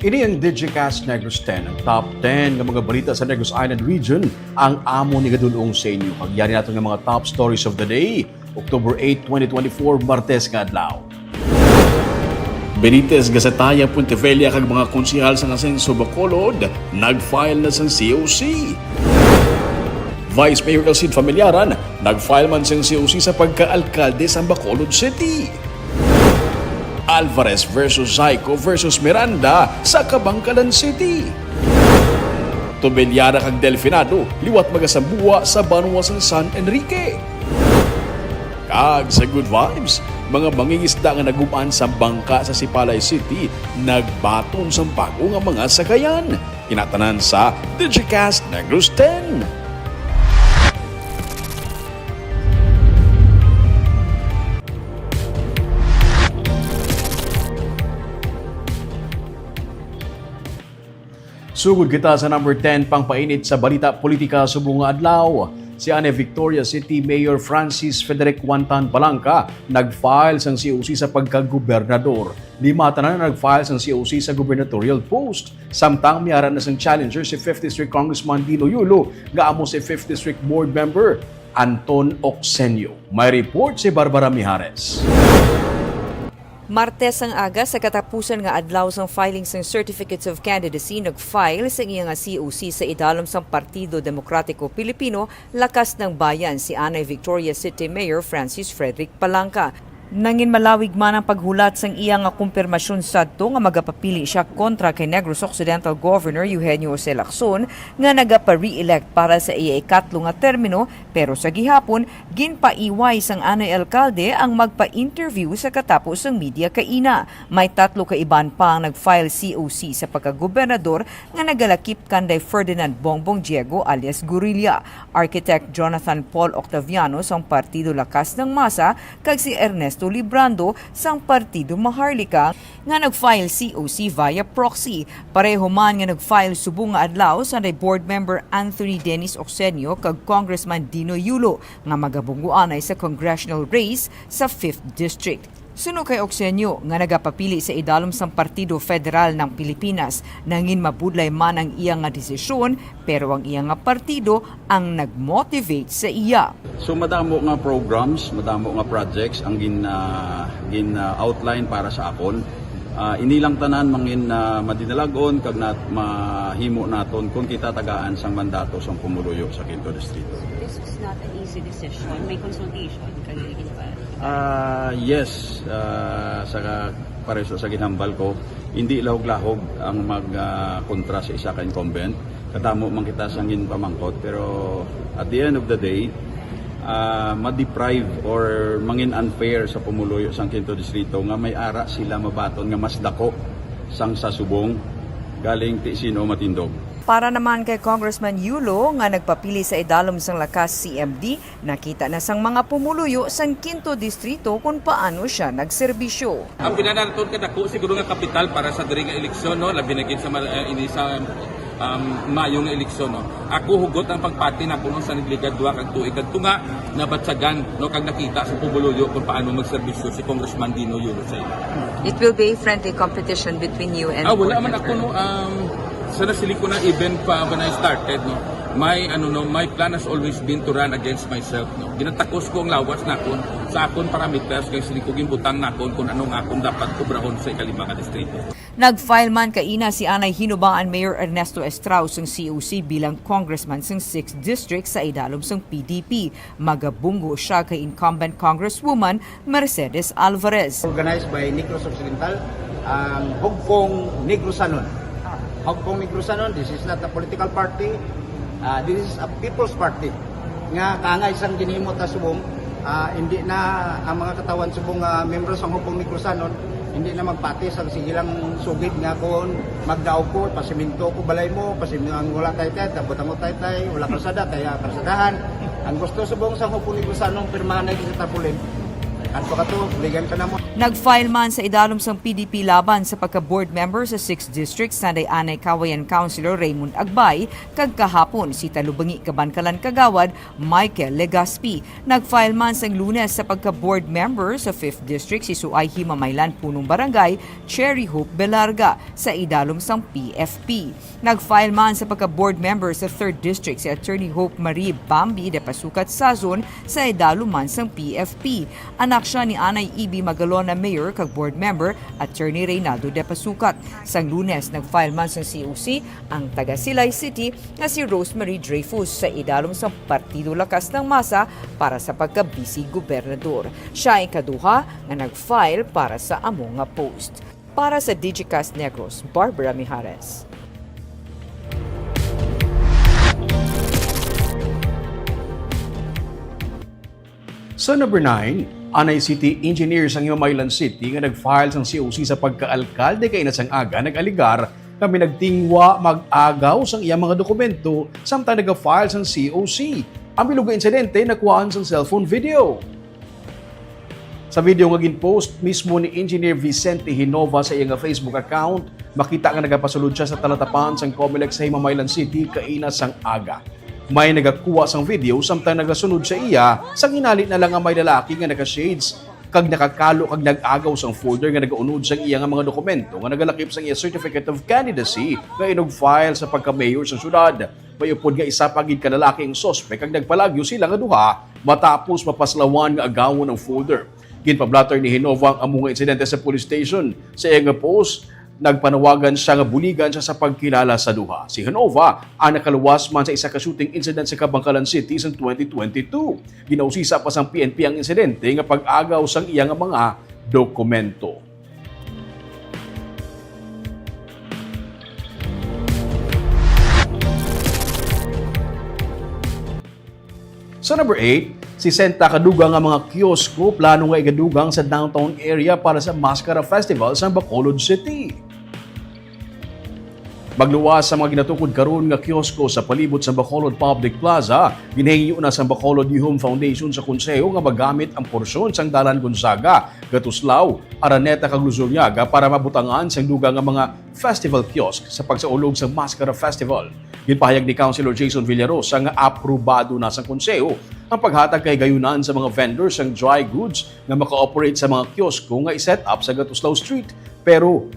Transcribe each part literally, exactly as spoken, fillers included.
Ini ang Digicast Negros ten, ang top ten nga mga balita sa Negros Island Region, ang amon igadul-ong sa inyo. Kag yari naton nga mga top stories of the day, October eight, twenty twenty-four, Martes nga adlaw. Benitez, Gasataya, Puentevella kag mga konsehal sang Asenso Bacolod nag-file na sang C O C. Vice Mayor Elcid Familiaran nag-file man sang C O C sa pagka-alkalde sang Bacolod City. Alvarez versus Zyco versus Miranda sa Kabankalan City. Tobeliara kag Delfinado liwat magasambuwa sa banwa sang San Enrique. Kag sa good vibes, mga mangingisda nga nagub-an sa bangka sa Sipalay City nagbaton sang bag-o nga mga sakayan. Kinatanan sa Digicast Negros ten. Sugod kita sa number ten, pangpainit sa balita politika subong nga adlaw. Si anay Victoria City Mayor Francis Frederick Juantan Palanca nag-file sang C O C sa pagkagobernador. Lima tanan ang nag-file sang C O C sa gubernatorial post. Samtang may ara na sang challenger si Fifth District Congressman Dino Yulo nga amo si Fifth District Board Member Anton Ocsenio. May report si Barbara Mijares. Martes ang aga, sa katapusan nga adlaw sang filing sang Certificates of Candidacy, nag-file sang iya nga C O C sa idalom sang Partido Demokratiko Pilipino, Lakas ng Bayan, si anay Victoria City Mayor Francis Frederick Palanca. Nangin malawig man ang paghulat sang iya nga kumpirmasyon sadto nga magapapili sia kontra kay Negros Occidental Governor Eugenio Jose Lacson, nga nagapa-re-elect para sa iya ikatlo nga termino, pero sa gihapon, ginpaiway sang anay alkalde ang magpa-interview sa katapo sang media kaina. May tatlo ka iban pa ang nag-file C O C sa pagkagobernador nga nagalakip kanday Ferdinand Bongbong Diego alias Guerrilla, Architect Jonathan Paul Octaviano sang Partido Lakas ng Masa, kag si Ernesto Librando sang Partido Maharlika, nga nag-file C O C via proxy. Pareho man nga nag-file subong nga adlaw sanday Board Member Anthony Dennis Ocsenio kag Congressman Dino Yulo, nga magabunggo anay sa congressional race sa Fifth District. Suno kay Ocsenio, nga nagapapili sa idalom sang Partido Federal ng Pilipinas, nangin mabudlay man ang iya nga desisyon, pero ang iya nga partido ang nag-motivate sa iya. So, madamo nga programs, madamo nga projects ang gin, ah, gin, ah, outline para sa akon. Ah, ini lang tanan mangin, ah, madinalagon kag nat-, mahimo naton kung kita tagaan sang mandato sang pumuluyo sa Quinto Distrito. This is not an easy decision. May consultation kayo, di ba? Ah, yes, ah, sa ka-, pareso sa ginhambal ko, hindi lahog-lahog ang mag, ah, kontra sa isa ka incumbent. Kadamo man kita sang ginpamangkot, pero at the end of the day, ah, ma-deprive or mangin unfair sa pumuluyo sang Quinto Distrito nga may ara sila mabaton nga mas dako sang sa subong galing ti sino matindog. Para naman kay Congressman Yulo nga nagpapili sa idalom sang Lakas C M D, nakita na sang mga pumuluyo sang Quinto Distrito kon paano sia nagserbisyo. Ang pinanaton kadako siguro nga kapital para sa diri nga eleksyon, no, labi na gid sa ma-, eh, ini sa, um, Mayo nga eleksyon, no. Ako hugot ang pagpati na kuno sa nagligad duha kag tuig kag tunga, nabatsagan, no, kag nakita sa pumuluyo kung paano magserbisyo si Congressman Dino Yulo sa ila. It will be a friendly competition between you and Ah, wala man Congressman ako, no, um, sa nasiling ko na even pa when I started, no, my, ano, no, my plan has always been to run against myself, no. Ginatakos ko ang lawas nakon sa akon parameters kay siling ko ginbutang nakon kung ano nga akon dapat obrahon sa ikalima nga distrito. Nag-file man kaina si anay Hinubaan Mayor Ernesto Estrao sang C O C bilang congressman sang Sixth District sa idalom sang P D P. Magabunggo sia kay incumbent Congresswoman Mercedes Alvarez. Organized by Negros Occidental, ang Hugpong Negrosanon. Hugpong Negrosanon, this is not a political party. Ah, this is a people's party. Nga kaangay sang ginhimo ta subong, ah, hindi na ang mga katawhan subong nga membro sang Hugpong Negrosanon, hindi na magpati sang sige lang sugid nga kung magdaog ko, pasimento ko balay mo, pasimento ang wala taytay, tabot ang taytay, wala kalsada, kaya kalsadahan. Ang gusto subong sang Hugpong Negrosanon, pirmahan na sa tarpaulin. Adto ka to, buligan ka na mo. Nag-file man sa idalom sang P D P laban sa pagka-board member sa sixth District, sanday anay Kawayan Councilor Raymond Agbay, kag kahapon si Talubangi Kabankalan Kagawad Michael Legaspi. Nag-file man sang Lunes sa pagka-board member sa fifth District si Suay Himamaylan Punong Barangay Cherry Hope Belarga sa idalom sang P F P. Nag-file man sa pagka-board member sa third District si Attorney Hope Marie Bambi de Pasukat Sazon sa idalom man sang P F P. Anak sia ni anay Ibi Magalona, Mayor, kag board member Attorney Reynaldo de Pasukat. Sang Lunes, nag-file man sang C O C ang taga Silay City nga si Rosemary Dreyfus sa idalom sa Partido Lakas ng Masa para sa pagka-vice gobernador. Sia ang ikaduha nga nag-file para sa amo nga post. Para sa Digicast Negros, Barbara Mijares. Sa number nine, anay city engineer sang Himamaylan City nga nag-file sang C O C sa pagkaalkalde kaina sang aga nag-alegar nga may nagtingwa mag-agaw sang iya mga dokumento samtang naga-file sang C O C. Ang bilog nga insidente nakuhaan sang cellphone video. Sa video nga gin-post mismo ni Engineer Vicente Hinova sa iya nga Facebook account, makita nga nagapasulod sia sa talatapan sang Comelec sa Himamaylan City kaina sang aga. May nagakuha sang video samtang nagasunod sa iya, sang hinali na lang nga may lalaki nga naka-shades kag nakakalo kag nag-agaw sang folder nga nagaunod sang iya nga mga dokumento nga nagalakip sang iya certificate of candidacy nga inug-file sa pagka-mayor sa syudad. May upod nga isa pa gid ka lalaki ang suspek kag nagpalagyo sila nga duha matapos mapaslawan nga agawon ang folder. Ginpa-blotter ni Hinova ang amo nga insidente sa police station. Sa iya nga post, nagpanawagan siya nga buligan siya sa pagkilala sa duha. Si Hinova ang nakaluwas man sa isa ka shooting incident sa Kabankalan City sang twenty twenty-two. Ginausisa pa sang P N P ang insidente nga pag-agaw sang iya nga mga dokumento. Sa number eight, sesenta ka dugang nga mga kiosko plano nga igadugang sa downtown area para sa Mascara Festival sa Bacolod City. Magluwas sa mga ginatukod karon nga kiosko sa palibot sa Bacolod Public Plaza, ginhingyo na sa Bacolod New Home Foundation sa Konseho nga magamit ang porsyon sang Dalan Gonzaga, Gatuslao, Araneta kag Luzurñaga para mabutangan sang dugang nga mga festival kiosk sa pagsaulog sa Mascara Festival. Ginpahayag ni Councilor Jason Villarosa nga aprobado na sang Konseho ang paghatag kahigayunan sa mga vendors sang dry goods nga maka-operate sa mga kiosko nga i-set up sa Gatuslao Street. Pero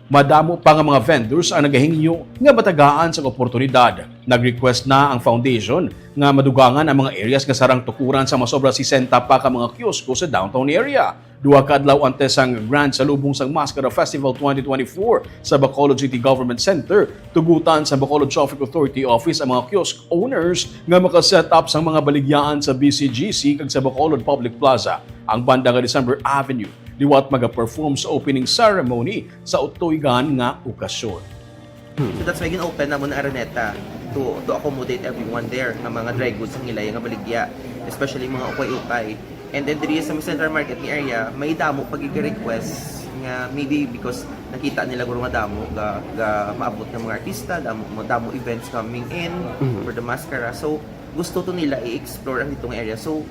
madamo pa nga mga vendors ang nagahingyo nga matagaan sang oportunidad. Nag-request na ang foundation nga madugangan ang mga areas nga sarang tukuran sa masobra sesenta pa ka mga kiosko sa downtown area. Duha ka adlaw antes sang grand salubong sang Mascara Festival twenty twenty-four sa Bacolod City Government Center, tugutan sa Bacolod Traffic Authority Office ang mga kiosk owners nga maka-set up sang mga baligyaan sa B C G C kag sa Bacolod Public Plaza, ang banda nga December Avenue, liwat maga-perform sa opening ceremony sa utoygan nga okasyon. So that's why gin-open namon ang Araneta to, to accommodate everyone there, nga mga dry goods ang ila nga baligya, especially mga ukay-ukay. And then diri sa Central Market nga area, may damo pa gid request nga maybe because nakita nila guro nga damo ga, ga maabot nga mga artista, damo, damo events coming in Mhm. for the Mascara. So gusto to nila i-explore ang dito nga area. So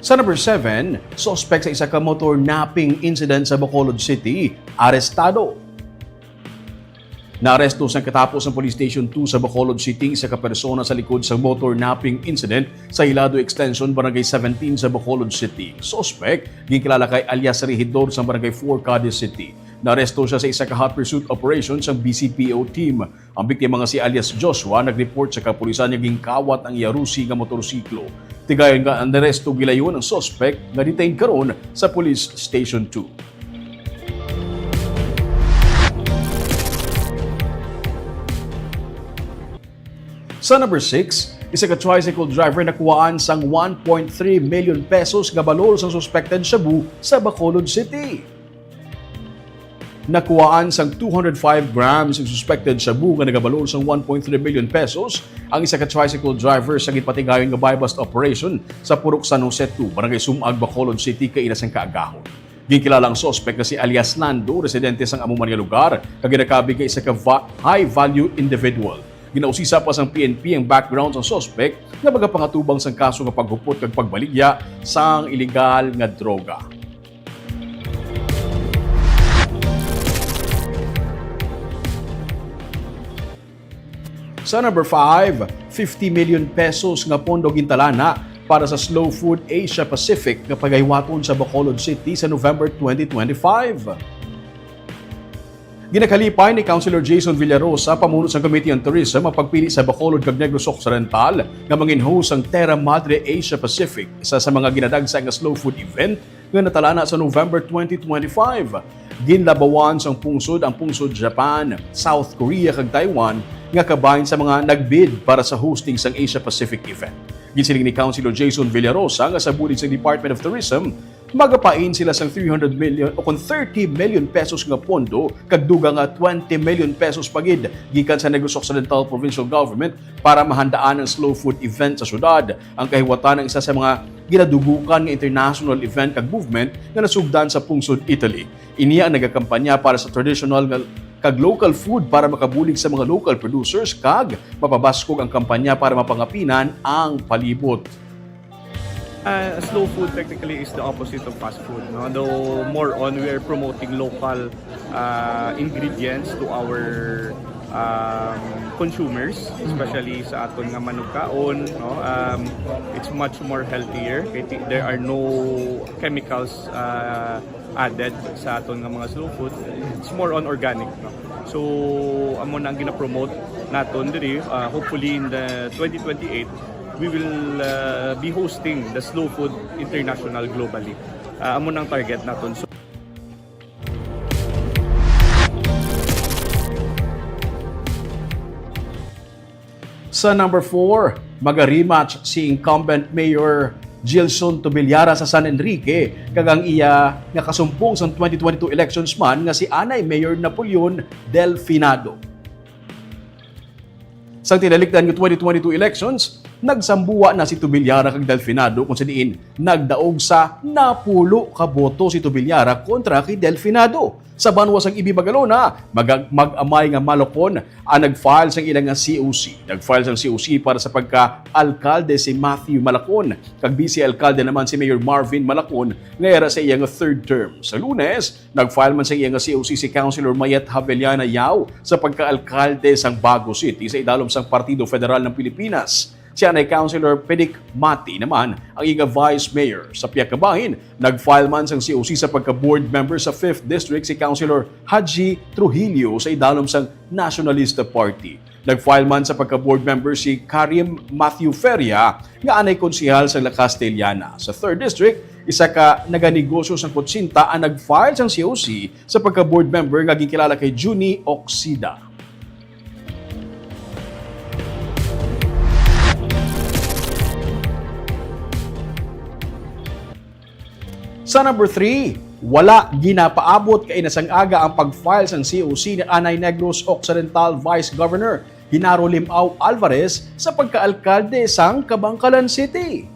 Sa number seven, suspek sa isa ka motor napping incident sa Bacolod City, arestado. Naaresto sang katapos ang Police Station two sa Bacolod City, isa ka persona sa likod sa motor napping incident sa Hilado Extension, Barangay seventeen sa Bacolod City. Suspek, ginkilala kay alias Rehidor sa Barangay four, Cadiz City. Naaresto siya sa isa ka hot pursuit operation sang B C P O team. Ang biktima nga si alias Joshua nag-report sa kapulisan nga ginkawat ang iya Rusi nga motorsiklo. Tigayon nga naresto gilayon ang suspek nga detained karon sa Police Station two. Sa number six, isa ka tricycle driver nakuhaan sang one point three million pesos nga balor sang suspected shabu sa Bacolod City. Nakuhaan sang two hundred five grams ang suspected shabu nga nagabalor sang one point three million pesos ang isa ka tricycle driver sa ginpatigayon nga buy-bust operation sa Purok San Jose two, Barangay Sumag, Bacolod City, kaina sang kaagahon. Ginkilala ang suspek nga si alias Nando, residente sang amo man nga lugar, kag ginakabig nga isa ka va-, high-value individual. Ginausisa pa sang P N P ang background sang suspect nga magapangatubang sang kaso nga paghupot kag pagbaligya sang iligal nga droga. Sa number five, fifty million pesos nga pondo gintalana para sa Slow Food Asia Pacific nga pagahiwaton sa Bacolod City sa November twenty twenty-five. Ginakalipay ni Councilor Jason Villarosa, pamuno sa Committee on Tourism, ang pagpili sa Bacolod kag Negros Occidental nga mangin-host sang Terra Madre Asia Pacific, isa sa mga ginadagsa nga slow food event nga natalana sa November twenty twenty-five. Ginlabawan sang pungsod ang pungsod Japan, South Korea, kag Taiwan nga kabahin sa mga nagbid para sa hosting sang Asia Pacific event. Ginsiling ni Councilor Jason Villarosa nga sa bulig sa Department of Tourism, magapain sila sang three hundred million o kon thirty million pesos nga pondo kag dugang nga twenty million pesos pa gid gikan sa Negros Occidental Provincial Government para mahandaan ang slow food event sa syudad. Ang kahiwatan ang isa sa mga ginadugukan nga international event kag movement nga nasugdan sa pungsod Italy. Ini ang nagakampanya para sa traditional nga kag local food para makabulig sa mga local producers kag mapabaskog ang kampanya para mapangapinan ang palibot. Uh, slow food technically is the opposite of fast food. No? Though more on, we are promoting local uh, ingredients to our um, consumers, especially sa aton nga manugkaon. No? Um, it's much more healthier. Kay ti- there are no chemicals uh, added sa aton nga mga slow food. It's more on organic. No? So, amo na ang ginapromote naton diri. Uh, hopefully in the twenty twenty-eight, we will uh, be hosting the Slow Food International globally. Uh, amo nang target naton. So, Sa number four, maga-rematch si incumbent Mayor Gilson Tubillara sa San Enrique kag ang iya nga kasumpong sang twenty twenty-two elections man nga si anay Mayor Napoleon Delfinado. Sa tinalikdan nga twenty twenty-two elections, nagsambuwa na si Tubillara kag Delfinado kung sa diin nagdaog sa napulo ka boto si Tubillara kontra kay Delfinado. Sa banwa sang Ibi Magalona, mag- mag-amay nga Malocon ang nag-file sang ila nga C O C. Nag-file sang C O C para sa pagka-alkalde si Matthew Malacon, kag vice alkalde naman si Mayor Marvin Malacon nga yara sa iya nga third term. Sa Lunes, nag-file man sa iya nga C O C si Councilor Mayet Haveliana Yao sa pagka-alkalde sang Bago City sa idalom sang Partido Federal ng Pilipinas. Si anay Councilor Pedic Mati naman ang iya vice mayor. Sa pihak kabahin, nag-file man sang C O C sa pagka-board member sa fifth District si Councilor Haji Trujillo sa idalom sang Nationalista Party. Nag-file man sa pagka-board member si Karim Matthew Feria nga anay konsehal sa La Castellana. Sa third District, isa ka naganegosyo sang kutsinta ang nag-file sang C O C sa pagka-board member nga ginkilala kay Junie Oxida. Sa number three, wala ginapaabot kaina sang aga ang pag-file sang C O C ni anay Negros Occidental Vice Governor Genaro Limao Alvarez sa pagkaalkalde sang Kabankalan City.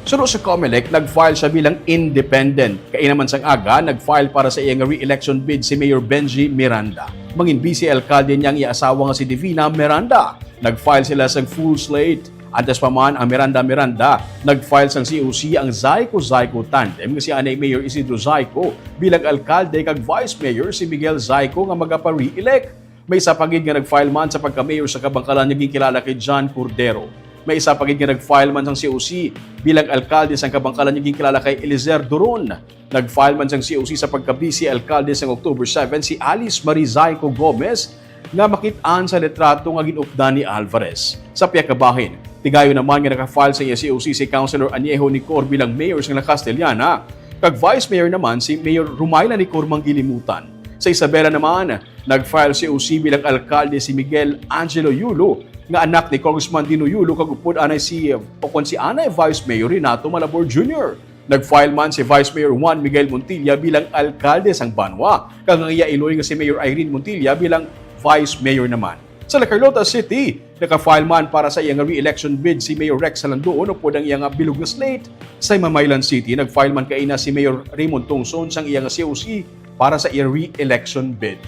Suno sa Comelec, nag-file siya bilang independent. Kaina man sang aga, nag-file para sa iya nga re-election bid si Mayor Benji Miranda. Mangin vice alkalde niya ang iya asawa nga si Divina Miranda. Nag-file sila sang full slate. Antes pa man ang Miranda-Miranda, nag-file sang C O C ang Zyco-Zyco tandem nga si anay Mayor Isidro Zyco bilang alkalde kag vice mayor si Miguel Zyco nga magapa-re-elect. May isa pa gid nga nag-file man sa pagka-mayor sa Kabankalan nga ginkilala kay John Cordero. May isa pa gid nga nag-file man sang C O C bilang alkalde sang Kabankalan nga ginkilala kay Elizer Duron. Nag-file man sang C O C sa pagka-vice alkalde sang October seven si Alice Marie Zyco Gomez nga makit-an sa litrato nga gin-updan ni Alvarez. Sa pihak kabahin, tigayon naman nga naka-file sa iya C O C si Councilor Añejo Nicor bilang mayor sang La Castellana, kag vice mayor naman si Mayor Rumayla Nicor Manggilimutan. Sa Isabela naman, nag-file C O C bilang alkalde si Miguel Angelo Yulo, nga anak ni Congressman Dino Yulo kag upod anay si, o kon si anay Vice Mayor Renato Malabor Junior. Nag-file man si Vice Mayor Juan Miguel Montilla bilang alkalde sang banwa, kag ang iya iloy nga si Mayor Irene Montilla bilang Vice Mayor naman. Sa La Carlota City, naka-file man para sa iya nga re-election bid si Mayor Rex Salandoon upod ang iya nga bilog nga slate. Sa Mamaylan City, nag-file man kaina si Mayor Raymond Tongson sang iya nga C O C para sa iya re-election bid.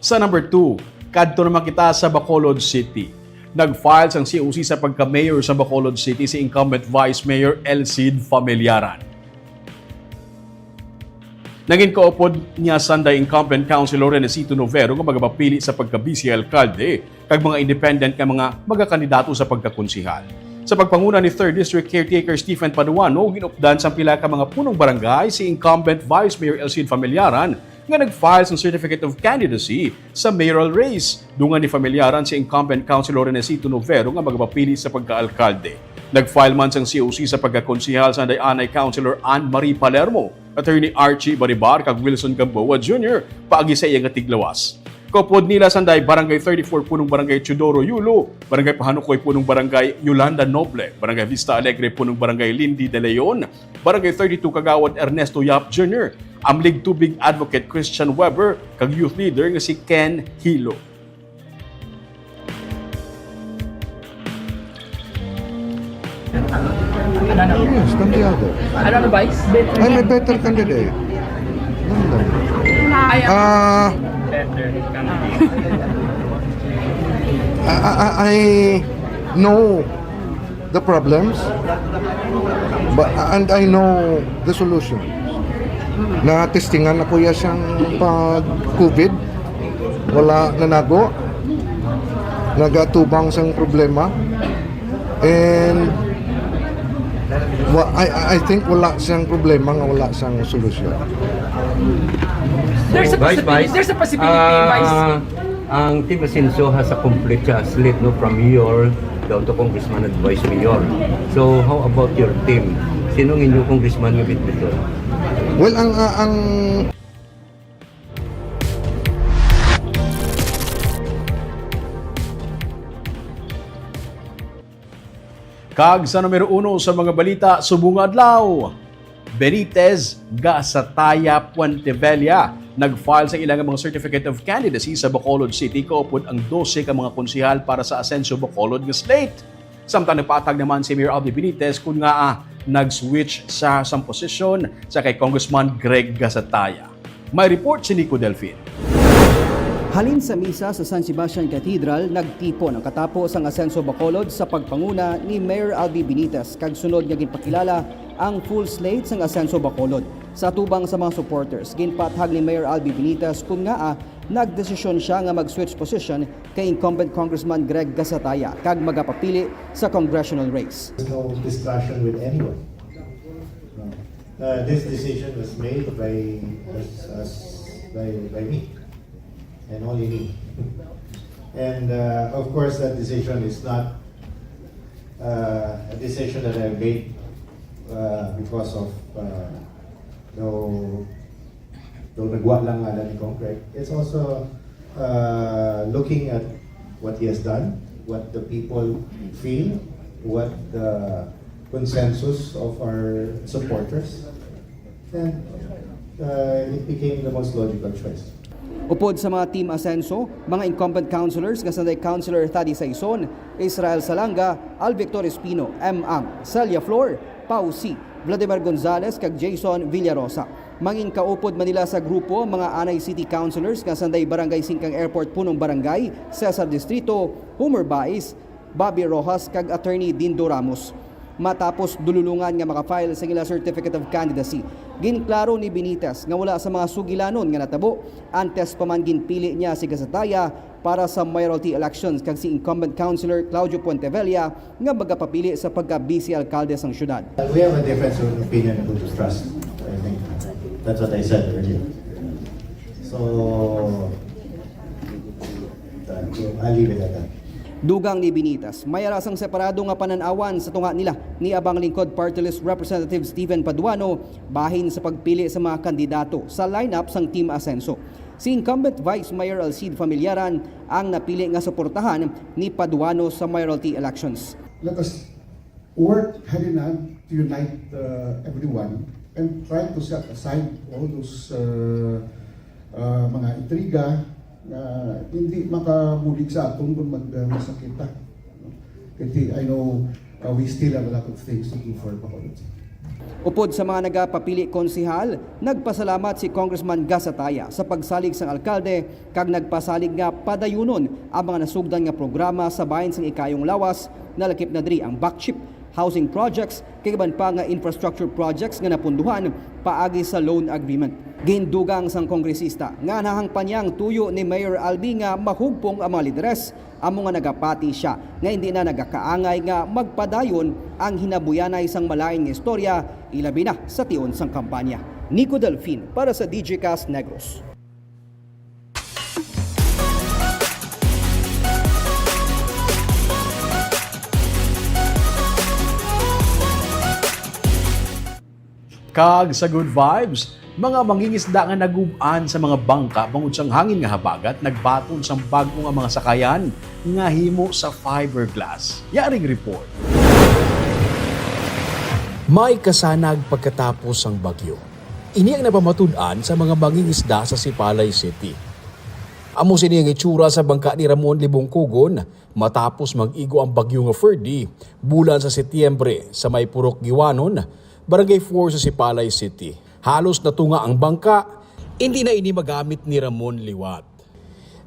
Sa number two, kadto naman kita sa Bacolod City. Nag-file sang C O C sa pagka-mayor sa Bacolod City si incumbent Vice Mayor Elcid Familiaran. Nangin kaupod niya sanday incumbent Councilor Renesito Novero nga magapapili sa pagka-vice alkalde kag mga independent nga mga magakandidato sa pagkakonsehal. Sa pagpanguna ni Third District Caretaker Stephen Paduano, ginupdan sang pila ka mga punong barangay si incumbent Vice Mayor Elcid Familiaran nga nag-file sang Certificate of Candidacy sa mayoral race. Dungan ni Familiaran si incumbent Councilor Renesito Novero nga magapapili sa pagkaalkalde. Nag-file man sang C O C sa pagkakonsehal sanday anay Councilor Ann Marie Palermo, Attorney Archie Baribar, kag Wilson Gamboa Junior paagi sa iya nga tiglawas. Kaupod nila sanday Barangay thirty-four Punong Barangay Teodoro Yulo, Barangay Pahanukoy Punong Barangay Yolanda Noble, Barangay Vista Alegre Punong Barangay Lindy De Leon, Barangay thirty-two Kagawad Ernesto Yap Junior, Amlig Tubig Advocate Christian Weber, kag youth leader nga si Ken Hilo. Ano na? Yes, than the other. Ano na, Vice? I'm a better candidate. Yun lang. Ay, Ah, better candidate. I, I, I know the problems, but, and I know the solution. Na-testingan ako ya siyang pag-COVID. Wala nanago. Nagatubang sang problema. And wa, I, I think wala siyang problema nga wala siyang solusyon. There's a Vice, possibility, Vice. There's a possibility, Vice. Ah, ang Team Asenso has a complete uh, slate, no, from mayor down to congressman and vice mayor. So how about your team? Sino ang inyo congressman nga bitbit doon? Well, ang, ang, ang Kag sa numero uno sa mga balita subong nga adlaw, Benitez, Gasataya, Puentevella nag-file sa ilang mga Certificate of Candidacy sa Bacolod City kaupod ang dose ka mga konsehal para sa Asenso Bacolod nga slate. Samtang nagpatag naman si Mayor Albi Benitez kun nga ah, nag-switch sa sang posisyon sa kay Congressman Greg Gasataya. May report si Nico Delfin. Halin sa misa sa San Sebastian Cathedral, nagtipon ang katapo sang Asenso Bacolod sa pagpanguna ni Mayor Albi Benitez kag sunod nga ginpakilala ang full slate sang Asenso Bacolod. Sa atubang sa mga supporters, ginpathag ni Mayor Albi Benitez kun ngaa nagdesisyon siya nga mag-switch position kay incumbent Congressman Greg Gasataya kag magapapili sa congressional race. There's no discussion with anyone. No. Uh, this decision was made by, us- us- by, by me and only me. And uh, of course, that decision is not uh, a decision that I made uh, because of uh, no, no nagwa lang nga ni Congreg. It's also uh, looking at what he has done, what the people feel, what the consensus of our supporters, and uh, it became the most logical choice. Upod sa mga Team Asenso, mga incumbent councilors nga sanday Councilor Thady Saison, Israel Salanga, Al Victor Espino, M. Ang, Celia Flor, Pau C., Vladimir Gonzales kag Jason Villarosa. Mangin kaupod man nila sa grupo ang mga anay city councilors nga sanday Barangay Singkang Airport Punong Barangay, Cesar Distrito, Homer Bais, Bobby Rojas kag Attorney Dindo Ramos. Matapos dululungan nga maka-file sa ila Certificate of Candidacy, ginklaro ni Benitez nga wala sa mga sugilanon nga natabo antes pa man ginpili niya si Gasataya para sa mayoralty elections kag si incumbent councilor Claudio Puentevella nga magapapili sa pagka-vice alkalde sang syudad. We have a difference of opinion who to trust, I think. That's what I said earlier. So, uh, I'll leave it at that. Dugang ni Benitez, may ara sang separado nga panan-awan sa tunga nila ni Abang Lingkod Party List Representative Steven Paduano bahin sa pagpili sa mga kandidato sa lineup sang Team Asenso. Si incumbent Vice Mayor Alcide Familiaran ang napili nga suportahan ni Paduano sa mayoralty elections. Let us work hand in hand to unite uh, everyone and try to set aside all those uh, uh, mga intriga na hindi makabulig sa aton kung mag, uh, masakit ta. No? Kasi I know uh, we still have a lot of things to do for Bacolod City. Upod sa mga nagapapili konsehal, nagpasalamat si Congressman Gasataya sa pagsalig sang alkalde kag nagpasalig nga padayunon ang mga nasugdan nga programa sa bahin sang Ikayong Lawas, nalakip na diri ang Bakchip, housing projects, kag iban pa nga infrastructure projects nga napunduhan paagi sa loan agreement. Gindugang sang kongresista nga nahangpan niya ang tuyo ni Mayor Albee nga mahugpong ang mga lideres, amo nga nagapati sia nga hindi na nagakaangay nga magpadayon ang hinabuyanay sang malain nga istorya, ilabi na sa tion sang kampanya. Nico Delfin para sa D J Cast Negros. Kag sa good vibes, mga mangingisda nga nagub-an sa mga bangka bangod sang hangin nga habagat nagbaton sang bag-o nga mga sakayan nga himo sa fiberglass. Yaring report. May kasanag pagkatapos sang bagyo. Ini ang napamatud-an sa mga mangingisda sa Sipalay City. Amo sini ang itsura sa bangka ni Ramon Libongcogon matapos mag-igo ang bagyo nga Ferdy bulan sa Setyembre sa may Purok Guiuanon, Barangay four sa Sipalay City. Halos natunga ang bangka. Hindi na ini magamit ni Ramon liwat.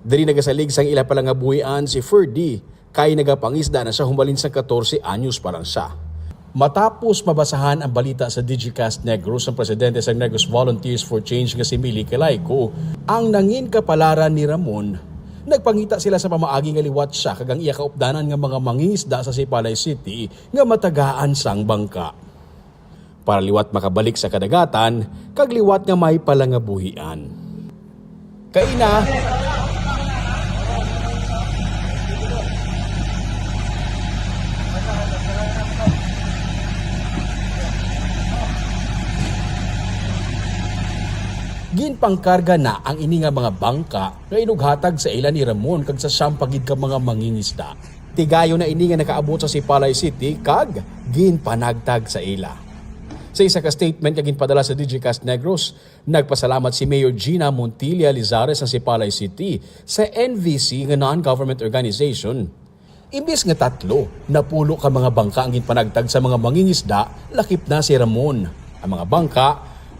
Diri nagasalig sang ila palangabuhian si Ferdy, kay nagapangisda na siya humalin sa katorse anyos pa lang siya. Matapos mabasahan ang balita sa Digicast Negros ang presidente sang Negros Volunteers for Change nga si Millie Calayco, ang nangin kapalaran ni Ramon, nagpangita sila sa pamaagi nga liwat siya kag ang iya kaupdanan nga mga mangingisda sa Sipalay City nga matagaan sang bangka. Para liwat makabalik sa kadagatan, kag liwat nga may palangabuhian. Kaina, ginpangkarga na ang ini nga mga bangka nga inughatag sa ila ni Ramon kag sa siyam pa gid ka mga mangingisda. Tigayon na ini nga nakaabot sa Sipalay City kag ginpanagtag sa ila. Sa isa ka statement nga ginpadala sa Digicast Negros, nagpasalamat si Mayor Gina Montilla Lizares sa Sipalay City sa N V C nga non-government organization. Imbis nga tatlo, napulo ka mga bangka ang ginpanagtag sa mga mangingisda, lakip na si Ramon. Ang mga bangka,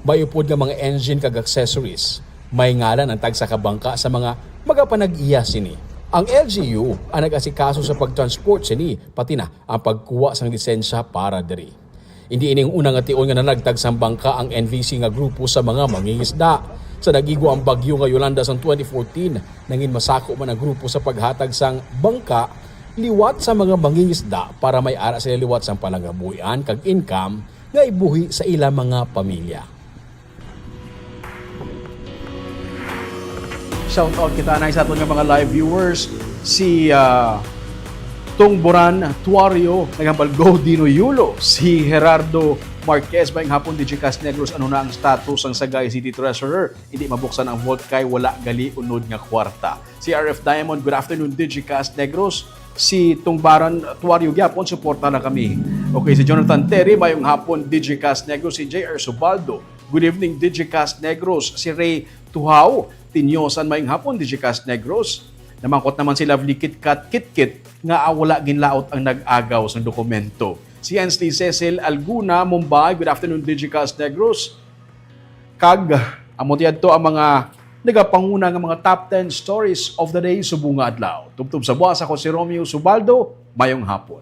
may upod nga mga engine kag accessories. May ngalan ang tagsa ka bangka sa mga magapanag-iya sini. Ang L G U ang nag-asikaso sa pagtransport sini, pati na ang pagkuha sang lisensya para diri. Hindi ini ang una nga tion nga nanagtag sang bangka ang N V C nga grupo sa mga mangingisda. Sa nag-igo ang bagyo nga Yolanda sang twenty fourteen, nangin masako man ang grupo sa paghatag sang bangka liwat sa mga mangingisda para may ara sila liwat sang palangabuhian kag income nga ibuhi sa ila mga pamilya. Shout out kita na sa aton nga mga live viewers, si, ah, Tungboran Tuario, naghambal, "Go Dino Yulo." Si Gerardo Marquez, "Maayong hapon, Digicast Negros, ano na ang status sang Sagay City Treasurer? Hindi mabuksan ang vault kay wala gali unod nga kwarta." Si R F Diamond, "Good afternoon, Digicast Negros." Si Tungbaran Tuario gyapon, "Suporta na kami." Okay, si Jonathan Terry, "Maayong hapon, Digicast Negros." Si J R Subaldo, "Good evening, Digicast Negros." Si Ray Tuhaw Tinyosan, "Maayong hapon, Digicast Negros." Namangkot naman si Lovely Kitkat Kitkit nga, ah, wala ginlaot ang nag-agaw sang dokumento. Si Ensley Cecil Alguna, Mumbai, "Good afternoon, Digicast Negros." Kag amo ti adto ang mga nagapanguna nga mga top ten stories of the day subong nga adlaw. Tubtob sa buwas, ako si Romeo Subaldo. Maayong hapon.